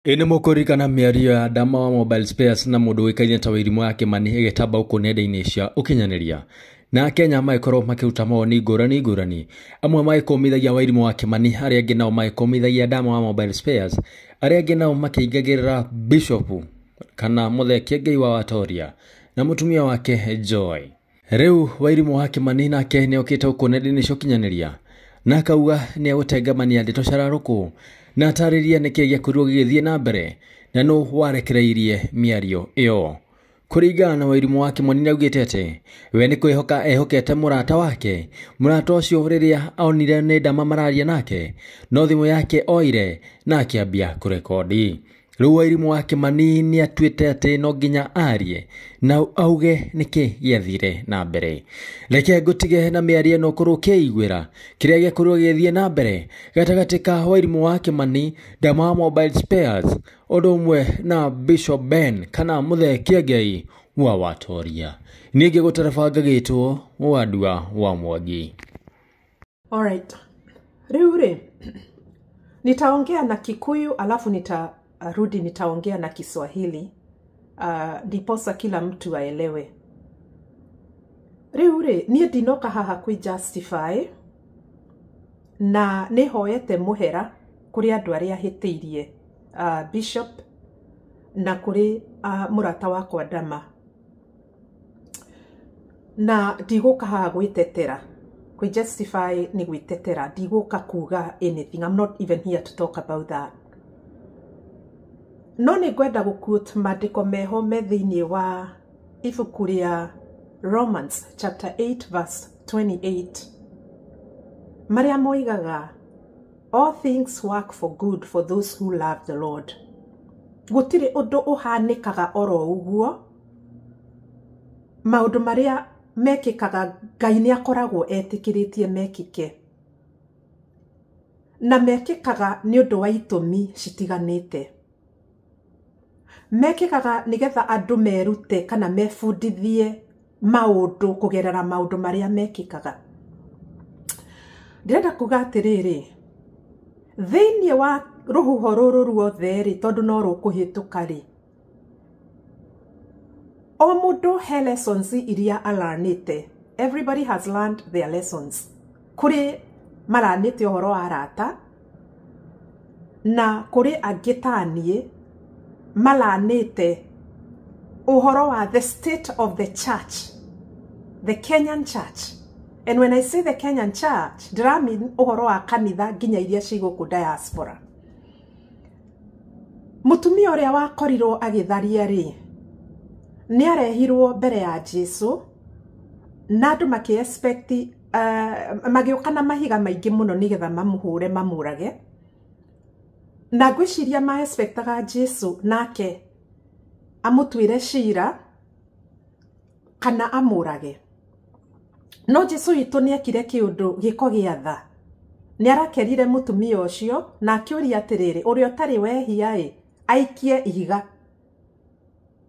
Ĩ nĩ mũkũririkana mĩario ya Dama wa Mobile Spares na mũndũ ũĩkaine ta Wairimu wa Kĩmani ĩgĩtamba gũkũ nenda-inĩ cia ũkinyanĩria, na Akenya magĩkorwo makĩruta mawoni ngũrani ngũrani, amwe magĩkũmithagia Wairimu wa Kĩmani, arĩa angĩ nao magĩkũmithagia Dama wa Mobile Spares, arĩa angĩ nao makĩingagĩrĩra Bishop kana Mũthee Kĩengei wa Watoria na mũtumia wake Joy. Rĩu Wairimu wa Kĩmani nake nĩokĩte gũkũ nenda-inĩ cia ũkinyanĩria na akauga nĩ egũtengamania ndeto cararũkũ na atarĩrie nĩkĩĩ gĩakorirwo gĩgĩthiĩ na mbere na nũ warekereirie mĩario ĩyo. Kũringana na Wairimu wa Kĩmani nĩaugĩte atĩ we nĩ kwĩhoka ehokete mũrata wake, mũrata ũcio rĩrĩa onire nĩ Dama mararia nake no thimũ yake oire na akĩambia kũrekondi. Rĩu Wairimu wa Kĩmani nĩatuĩte atĩ no nginya arie na auge nĩkĩ gĩathire na mbere. Reke ngũtige na mĩario ĩno ũkorwo ũkĩiguĩra kĩrĩa gĩakorirwo gĩgĩthiĩ na mbere gatagatĩ ka Wairimu wa Kĩmani, Dama wa Mobile Spares, ũndũ ũmwe na Bishop Ben kana Mũthee Kĩengei wa Watoria. Niĩ ngĩgũtereba ngagĩtwo Wandua wa Mwangi. Alright. Rĩu rĩ, nitaongea na Kikuyu alafu nitarudi nitaongea na Kiswahili ndiposa kila mtu aelewe. Rĩu rĩ, niĩ ndinoka haha kwĩ justify na nĩ hoete mũhera kũrĩ andũ arĩa hĩtĩirie, Bishop na kũrĩ mũrata wakwa Dama, na ndigũka haha gwĩtetera. Kwĩ justify nĩ gwĩtetera, ndigũka kuga anything. I'm not even here to talk about that. No nĩ ngwenda gũ-quote maandĩko meho me thĩinĩ wa ibuku rĩa Romans chapter 8 verse 28, marĩa moigaga, "All things work for good for those who love the Lord." Gũtirĩ ũndũ ũhanĩkaga oro ũguo. Maũndũ marĩa mekĩkaga, Ngai nĩ akoragwo etĩkĩrĩtie mekĩke, na mekĩkaga nĩ ũndũ wa itũmi citiganĩte. Mekĩkaga nĩgetha andũ merute kana mebundithie maũndũ kũgerera maũndũ marĩa mekĩkaga. Ndĩrenda kuga atĩrĩrĩ, thĩinĩ wa rũhuho rũrũ ruothe rĩ, tondũ no rũkũhĩtũka rĩ, o mũndũ he lessons iria alanĩte. Everybody has learned their lessons. Kũrĩ maranĩte ũhoro wa arata, na kũrĩ angĩ ta niĩ malanĩte ũhoro wa the state of the church, the Kenyan church. And when I say the Kenyan church, ndĩramean ũhoro wa kanitha nginya iria ci gũkũ diaspora. Mũtumia ũrĩa wakorirwo agĩtharia rĩ, nĩ arehirwo mbere ya Jesu na andũ makĩ expect, magĩũka na mahiga maingĩ mũno nĩgetha mamũhũre mamũrage, na ngwĩciria ma expectaga Jesu nake amũtuĩre cira kana amũrage. No Jesu witũ nĩ ekire kĩũndũ gĩko gĩa tha. Nĩ arakerire mũtumia ũcio na akĩũria atĩrĩrĩ, ũrĩa ũtarĩ wehia ĩ aikie ihiga,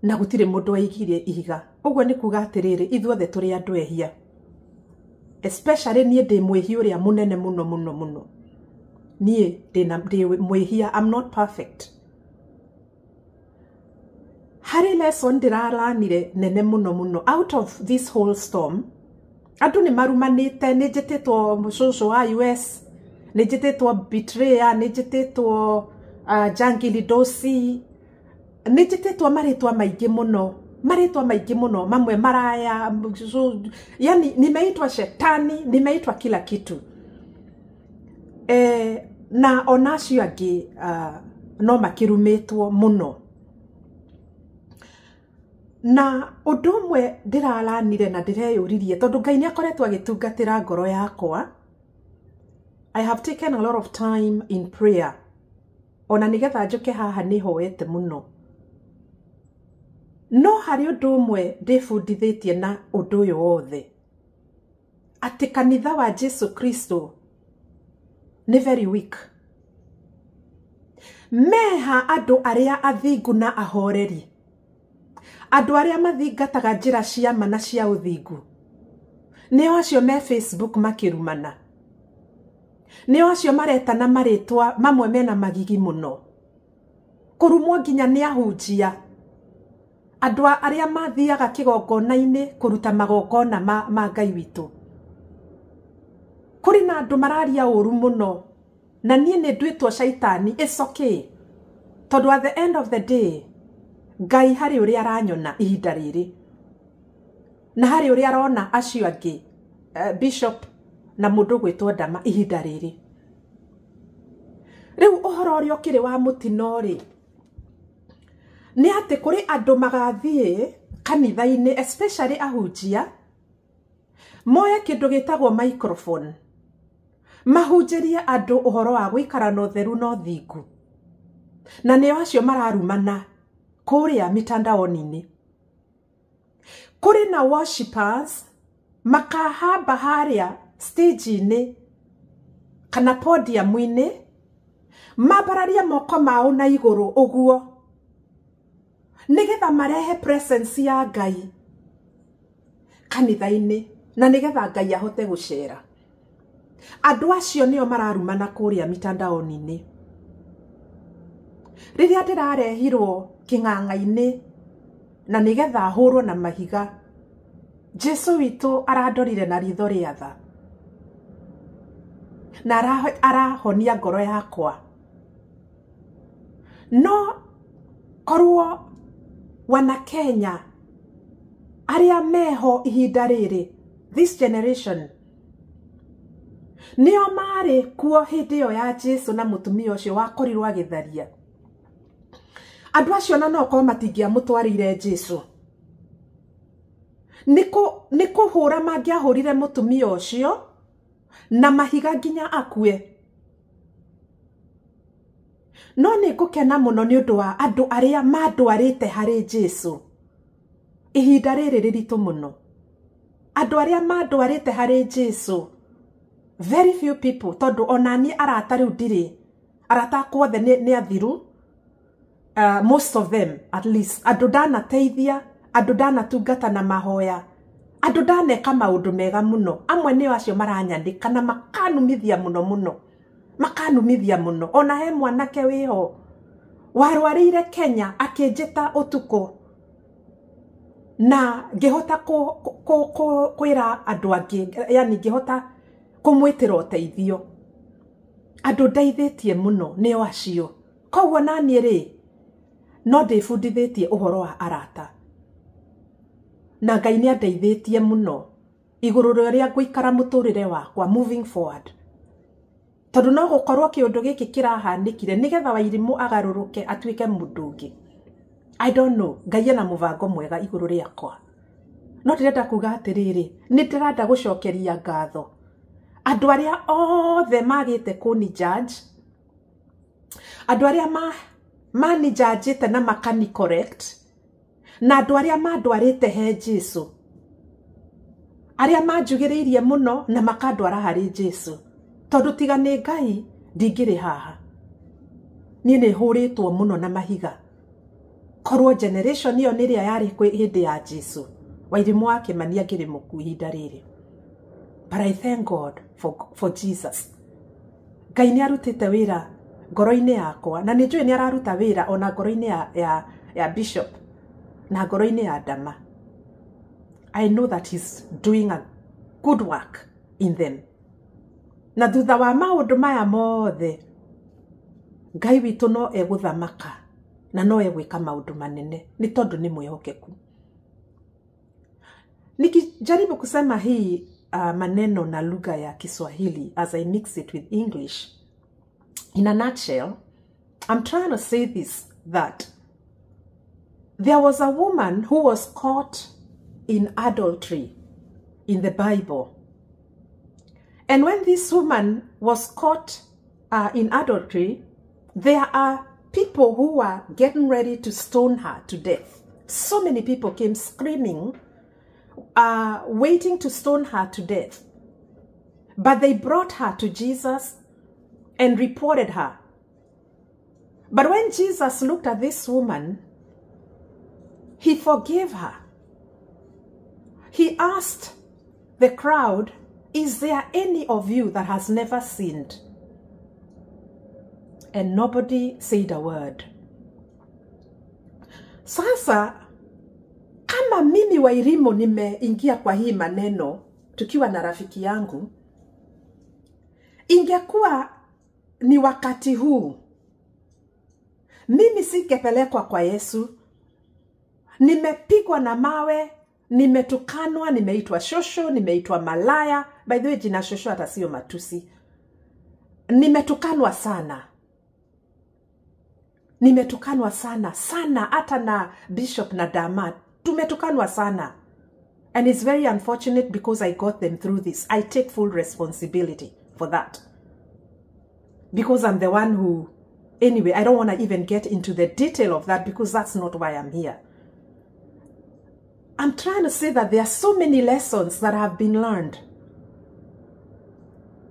na gũtirĩ mũndũ waikirie ihiga. Ũguo nĩ kuga atĩrĩrĩ, ithuothe tũrĩ andũ ehia, especially niĩ ndĩ mwĩhia ũrĩa mũnene mũno mũno mũno. Niĩ ndĩ mwĩhia, I'm not perfect. Harĩ lesson ndĩraranire nene mũno mũno out of this whole storm. Andũ nĩ marumanĩte, nĩ njĩtĩtwo cũcũ wa US, nĩ njĩtĩtwo betrayer, nĩ njĩtĩtwo jangili dosi, nĩ njĩtĩtwo marĩtwa maingĩ mũno, marĩtwa maingĩ mũno, mamwe maraya, yani nimeitwa shetani, nimeitwa kila kitu. Na ona acio angĩ no makĩrumĩtwo mũno. Na ũndũ ũmwe ndĩraranire na ndĩreyũririe, tondũ Ngai nĩ akoretwo agĩtungatĩra ngoro yakwa, I have taken a lot of time in prayer, ona nĩgetha njũke haha nĩ hoete mũno. No harĩ ũndũ ũmwe ndĩbundithĩtie na ũndũ ũyũ wothe, atĩ kanitha wa Jesu Kristo nĩ very weak. Meha andũ arĩa athingu na ahoreri, andũ arĩa mathingataga njĩra cia ma na cia ũthingu, nĩo acio me Facebook makĩrumana, nĩo acio maretana marĩtwa mamwe mena magigi mũno. Kũrumwo nginya nĩ ahunjia, andũ arĩa mathiaga kĩgongona-inĩ kũruta magongona ma Ngai witũ. Kũrĩ na andũ mararia ũru mũno, na niĩ nĩ nduĩtwo caitani. It's okay, tondũ at the end of the day Ngai harĩ ũrĩa aranyona ihinda rĩrĩ, na harĩ ũrĩa arona acio angĩ, bishop na mũndũ gwĩtwo Ndama ihinda rĩrĩ. Rĩu ũhoro ũrĩa ũkĩrĩ wa mũtino rĩ, nĩ atĩ kũrĩ andũ magathiĩ kanitha-inĩ, especially ahunjia, moe kĩndũ gĩtagwo microphone, mahunjĩrie andũ ũhoro wa gũikara na ũtheru na ũthingu, na nĩo acio mararumana kũrĩa mitandaoni-inĩ. Kũrĩ na worshipers makahamba harĩa stage-inĩ kana podium-inĩ, mambararie moko mao na igũrũ ũguo, nĩgetha marehe presence ya Ngai kanitha-inĩ, na nĩgetha Ngai ahote gũcera. Andũ acio nĩo mararumana kũrĩa mitandaoni-inĩ. Rĩrĩa ndĩrarehirwo kĩng'ang'a-inĩ na nĩgetha hũrwo na mahiga, Jesu witũ arandorire na ritho rĩa tha, na arahonia ngoro yakwa. No korwo wana Kenya arĩa meho ihinda rĩrĩ, this generation, nĩo marĩ kuo hĩndĩ ĩyo ya Jesu na mũtumia ũcio wakorirwo agĩtharia, andũ acio na no korwo matingĩamũtwarĩire Jesu. Nĩ kũhũra mangĩahũrire mũtumia ũcio na mahiga nginya akue. No nĩ ngũkena mũno nĩ ũndũ wa andũ arĩa mandwarĩte harĩ Jesu ihinda rĩrĩ rĩritũ mũno. Andũ arĩa mandwarĩte harĩ Jesu, very few people, tondũ ona niĩ arata rĩu ndirĩ, arata akwa othe nĩ athiru, most of them at least. Andũ ndanateithia, andũ ndanatungata na mahoya, andũ ndaneka maũndũ mega mũno, amwe nĩo acio maranyandĩka na makanumithia mũno mũno, makanumithia mũno. Ona he mwanake wĩho warwarĩire Kenya akĩnjĩta ũtukũ, na ngĩhota kwĩra andũ angĩ, yani ngĩhota kũmwĩtĩra ũteithio. Andũ ndeithĩtie mũno nĩo acio. Koguo naniĩ rĩ, no ndĩbundithĩtie ũhoro wa arata, na Ngai nĩ andeithĩtie mũno igũrũ rĩa ũrĩa ngũikara mũtũrĩre wakwa moving forward. Tondũ no gũkorwo kĩũndũ gĩkĩ kĩrahanĩkire nĩgetha Wairimũ agarũrũke atuĩke mũndũ ũngĩ. I don't know, Ngai ena mũbango mwega igũrũ rĩakwa. No ndĩrenda kuga atĩrĩrĩ, nĩ ndĩrenda gũcokeria ngatho andũ arĩa othe magĩte kũni judge, andũ arĩa mani judgeĩte na makani correct, na andũ arĩa mandwarĩte he Jesu, arĩa manjugĩrĩirie mũno na makandwara harĩ Jesu. Tondũ tiga nĩ Ngai ndingĩrĩ haha. Niĩ nĩ hũrĩtwo mũno na mahiga. Korwo generation ĩyo nĩrĩa yarĩ hĩndĩ ya Jesu, Wairimũ wa Kĩmani angĩrĩ mũkuo ihinda rĩrĩ. But I thank God for Jesus. Ngai nĩ arutĩte wĩra ngoro-inĩ yakwa, na nĩ njũĩ nĩ araruta wĩra ona ngoro-inĩ ya bishop na ngoro-inĩ ya Ndama. I know that he's doing a good work in them. Na thutha wa maũndũ maya mothe, Ngai witũ no egũthamaka na no egwĩka maũndũ manene, nĩ tondũ nĩ mwĩhokeku. Nikijaribu kusema hii maneno na lugha ya Kiswahili as I mix it with English, in a nutshell, I'm trying to say this, that there was a woman who was caught in adultery in the Bible. And when this woman was caught in adultery, there are people who were getting ready to stone her to death. So many people came screaming, waiting to stone her to death. But they brought her to Jesus and reported her. But when Jesus looked at this woman, he forgave her. He asked the crowd, "Is there any of you that has never sinned?" And nobody said a word. Sasa kama mimi Wairimu nimeingia kwa hii maneno tukiwa na rafiki yangu, ingekuwa ni wakati huu mimi singepelekwa kwa Yesu. Nimepigwa na mawe, nimetukanwa, nimeitwa shosho, nimeitwa malaya. By the way, jina shosho hata sio matusi. Nimetukanwa sana. Nimetukanwa sana sana, hata na Bishop na Dama tumetukanwa sana. And it's very unfortunate because I got them through this. I take full responsibility for that. Because I'm the one who, anyway, I don't want to even get into the detail of that because that's not why I'm here. I'm trying to say that there are so many lessons that have been learned.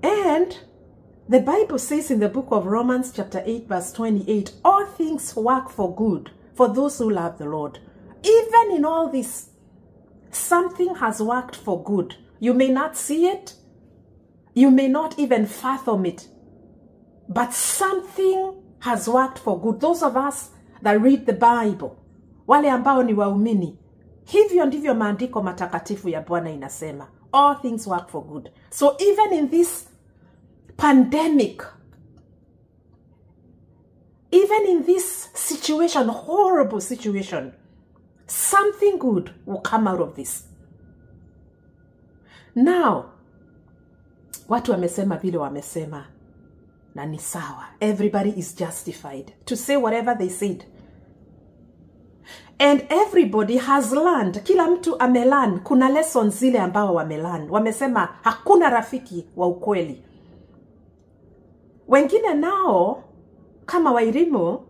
And the Bible says in the book of Romans chapter 8 verse 28, all things work for good for those who love the Lord. Even in all this, something has worked for good. You may not see it. You may not even fathom it. But something has worked for good. Those of us that read the Bible, wale ambao ni waumini, hivyo ndivyo maandiko matakatifu ya Bwana inasema. All things work for good. So even in this pandemic, even in this situation, horrible situation, something good will come out of this. Now, watu wamesema vile wamesema, na ni sawa. Everybody is justified to say whatever they said. And everybody has learned. Kila mtu amelearn. Kuna lessons zile ambao wamelearn. Wamesema hakuna rafiki wa ukweli. Wengine nao kama Wairimu,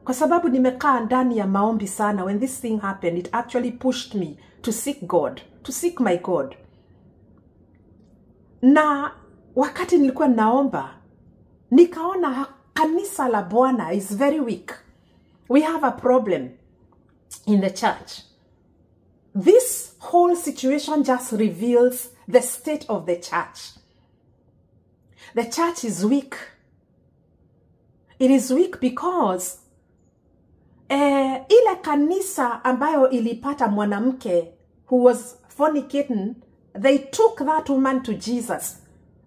kwa sababu nimekaa ndani ya maombi sana, when this thing happened, it actually pushed me to seek God, to seek my God. Na wakati nilikuwa naomba, nikaona kanisa la Bwana is very weak. We have a problem in the church. This whole situation just reveals the state of the church. The church is weak. It is weak because ile kanisa ambayo ilipata mwanamke who was fornicating, they took that woman to Jesus.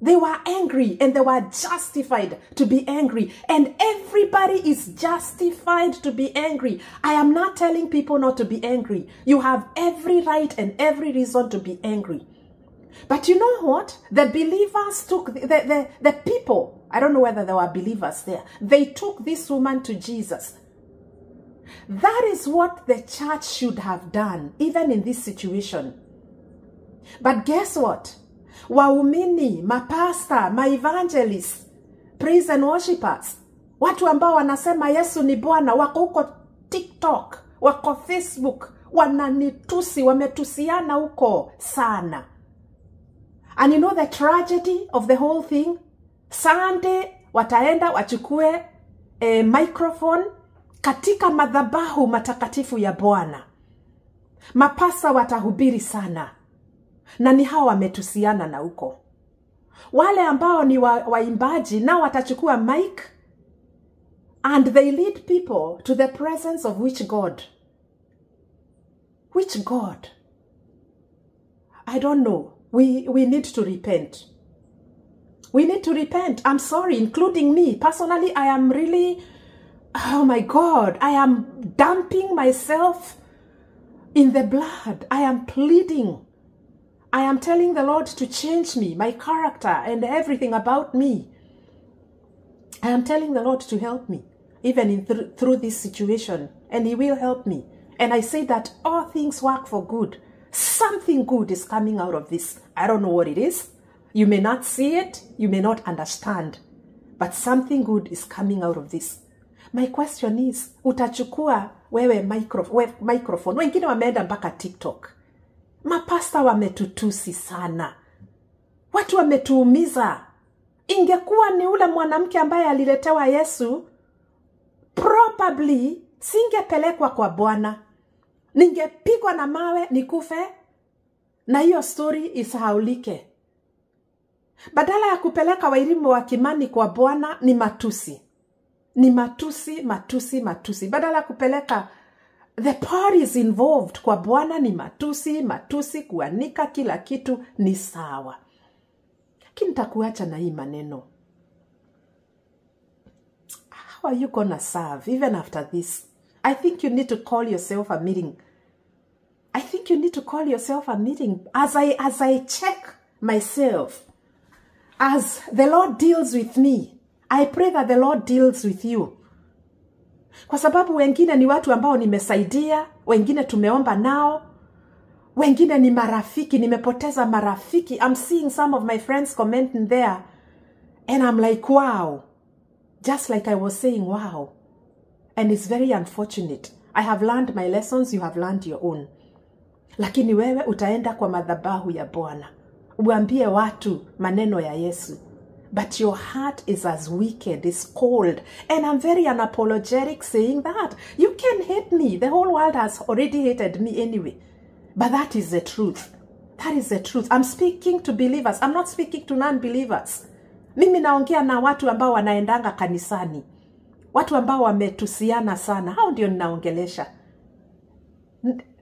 They were angry and they were justified to be angry. And everybody is justified to be angry. I am not telling people not to be angry. You have every right and every reason to be angry. But you know what? The believers took, the people, I don't know whether there were believers there. They took this woman to Jesus. That is what the church should have done, even in this situation. But guess what? Waumini, mapasta, maevangelists, praise and worshipers, watu ambao wanasema Yesu ni Bwana, wako huko TikTok, wako Facebook, wananitusi, wametusiana huko sana. And you know the tragedy of the whole thing? Sunday, wataenda wachukue microphone katika madhabahu matakatifu ya Bwana. Mapasta watahubiri sana. Na ni hawa wametusiana na huko. Wale ambao ni waimbaji nao watachukua mic and they lead people to the presence of which God? Which God? I don't know. We need to repent. We need to repent. I'm sorry, including me. Personally, I am really, oh my God, I am dumping myself in the blood. I am pleading. I am telling the Lord to change me, my character and everything about me. I am telling the Lord to help me, even in through this situation, and He will help me. And I say that all things work for good. Something good is coming out of this. I don't know what it is. You may not see it. You may not understand. But something good is coming out of this. My question is, utachukua wewe microphone. Wengine wameenda mpaka TikTok. Mapasta wametutusi sana. Watu wametuumiza. Ingekuwa ni ule mwanamke ambaye aliletewa Yesu, probably singepelekwa kwa Bwana. Ningepigwa na mawe nikufe na hiyo story isahaulike. Badala ya kupeleka Wairimu wa Kimani kwa Bwana ni matusi. Ni matusi, matusi, matusi. Badala ya kupeleka The parties involved kwa Bwana ni matusi, matusi, kuanika kila kitu ni sawa. Lakini nitakuacha na hii maneno. How are you gonna serve even after this? I think you need to call yourself a meeting. I think you need to call yourself a meeting. As I check myself, as the Lord deals with me, I pray that the Lord deals with you. Kwa sababu wengine ni watu ambao nimesaidia, wengine tumeomba nao, wengine ni marafiki, nimepoteza marafiki. I'm seeing some of my friends commenting there and I'm like, wow. Just like I was saying, wow. And it's very unfortunate. I have learned my lessons, you have learned your own. Lakini wewe utaenda kwa madhabahu ya Bwana, uambie watu maneno ya Yesu. But your heart is as wicked, is cold. And I'm very unapologetic saying that. You can hate me. The whole world has already hated me anyway. But that is the truth. That is the truth. I'm speaking to believers. I'm not speaking to non-believers. Mimi naongea na watu ambao wanaendanga kanisani. Watu ambao wametusiana sana. Hao ndio ninaongelesha.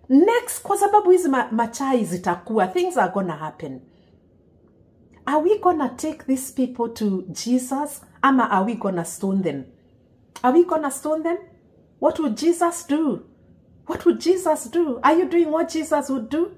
Next, kwa sababu hizi machai zitakuwa. Things are gonna happen. Are we gonna take these people to Jesus? Ama are we gonna stone them? Are we gonna stone them? What would Jesus do? What would Jesus do? Are you doing what Jesus would do?